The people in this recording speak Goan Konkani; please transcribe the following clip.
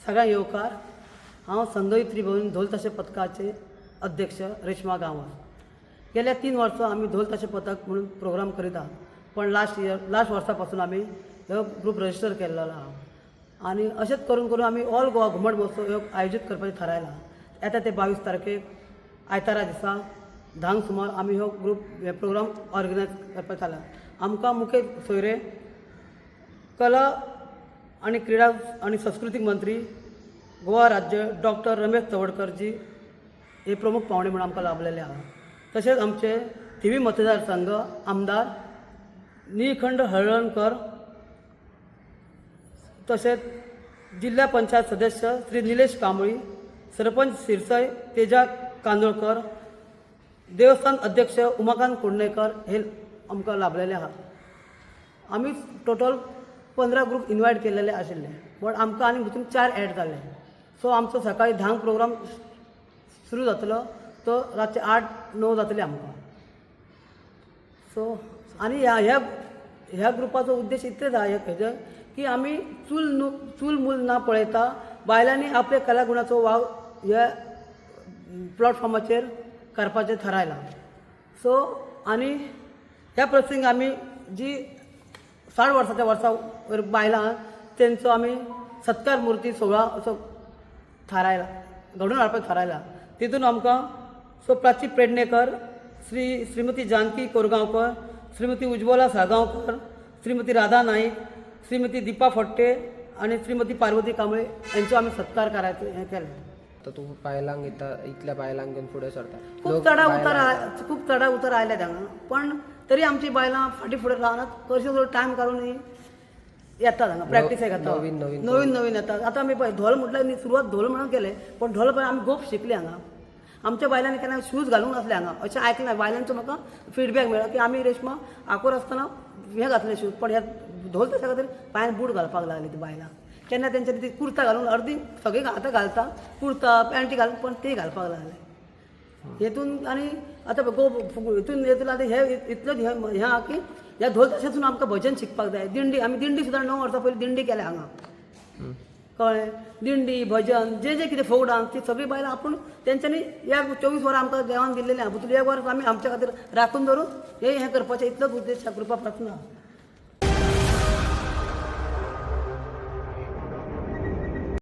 सगळ्यांक येवकार. हांव संदोई त्रिभुवन ढोल ताशे पथकाचे अध्यक्ष रेश्मा गांवस. गेल्या 3 वर्सां आमी ढोल ताशे पथक म्हणून प्रोग्राम करीत आहात, पण लास्ट इयर, लास्ट वर्सा पासून आमी हो ग्रूप रजिस्टर केल्लो आहा आनी अशेंच करून करून आमी ऑल गोवा घुमट महोत्सव हो आयोजीत करपाचें थारायलां. येता ते 22 तारखेक आयतारा दिसा 10क सुमार आमी हो ग्रूप हे प्रोग्राम ऑर्गनायज करपाक थारला. आमकां मुखेल सोयरे कला आनी क्रिडा आनी संस्कृतीक मंत्री गोवा राज्य डॉक्टर रमेश तवडकरजी हे प्रमुख पावणे म्हणून आमकां लाभलेले आहा. तशेंच आमचे थिवी मतदारसंघ आमदार निळखंड हळर्णकर, तशेंच जिल्हा पंचायत सदस्य श्री निलेश कांबळी, सरपंच सिरसय तेजा कांदोळकर, देवस्थान अध्यक्ष उमाकांत कुडणेकर हे आमकां लाभलेले आहा. आमी टोटल 15 ग्रूप इनवायट केलेले आशिल्ले, बट आमकां आनी भितून 4 एड जाले. सो आमचो सकाळी 10क प्रोग्राम सुरू जातलो, तो रातचे 8-9 जातले आमकां. सो आनी ह्या ह्या ह्या ग्रुपाचो उद्देश इतलेच आहा हेजो की आमी चूल न्हू, चूल मूल ना पळयता बायलांनी आपल्या कलागुणाचो वाव ह्या प्लॅटफॉर्माचेर करपाचें थारायलां. सो आनी ह्या प्रसंगी आमी जी 60 वर्साच्या वर्सा वयर बायलां आहा तेंचो आमी सत्कार मुर्ती सोहळा असो थारायला, घडोवन हाडपाक थारायला. तितून आमकां सो प्राची पेडणेकर, श्रीमती जानकी कोरगांवकर, श्रीमती उज्वला साळगांवकर, श्रीमती राधा नाईक, श्रीमती दीपा फडते आनी श्रीमती पार्वती कांबळे यांचो आमी सत्कार करायचो हें केलें. तर तूं बायलांक येता, इतल्या बायलांक घेवन फुडें सरता. खूब लोक चढ उतार बायलां खूब चढ उतार आयले हांगा, पण तरी आमची बायलां फाटीं फुडें रावनात. कशें थोडो टायम काडून हीं येतात हांगा, प्रॅक्टीस घेता. नवीन नवीन. नवीन नवीन येतात. आतां आमी पळय धोल म्हटल्यार न्ही, सुरवात धोल म्हणून केलें, पण धोल पळय आमी गोप शिकले हांगा. आमच्या बायलांनी केन्ना शूज घालूंक नासले हांगा अशें आयकलां. बायलांचो म्हाका फिडबॅक मेळ्ळो की आमी रेशमा आकोर आसतना हें घातले शूज, पण ह्या धोल तशा खातीर पांयान बूट घालपाक लागली ती बायलां. केन्ना तेंच्यानी ती कुर्ता घालून, अर्दी सगळीं आतां घालता कुर्ता पॅन्टी घालून, पण ती घालपाक लागले हेतून. आनी आतां गो हितून हितून आतां हे इतलेंच हें हें आहा की ह्या धोल तशेंच आमकां भजन शिकपाक जाय. दिंडी, आमी दिंडी सुद्दां 9 वर्सां पयलीं दिंडी केल्या हांगा, कळ्ळें? दिंडी, भजन, जे जे कितें फोक डान्स, ती सगळीं बायलां आपूण तेंच्यांनी एक 24 वरां आमकां देवान दिल्लेलें आहा, भितून एक वर आमी आमच्या खातीर राखून दवरून हे हें करपाचें इतलोच उद्देश ह्या ग्रुपा पासून आहा.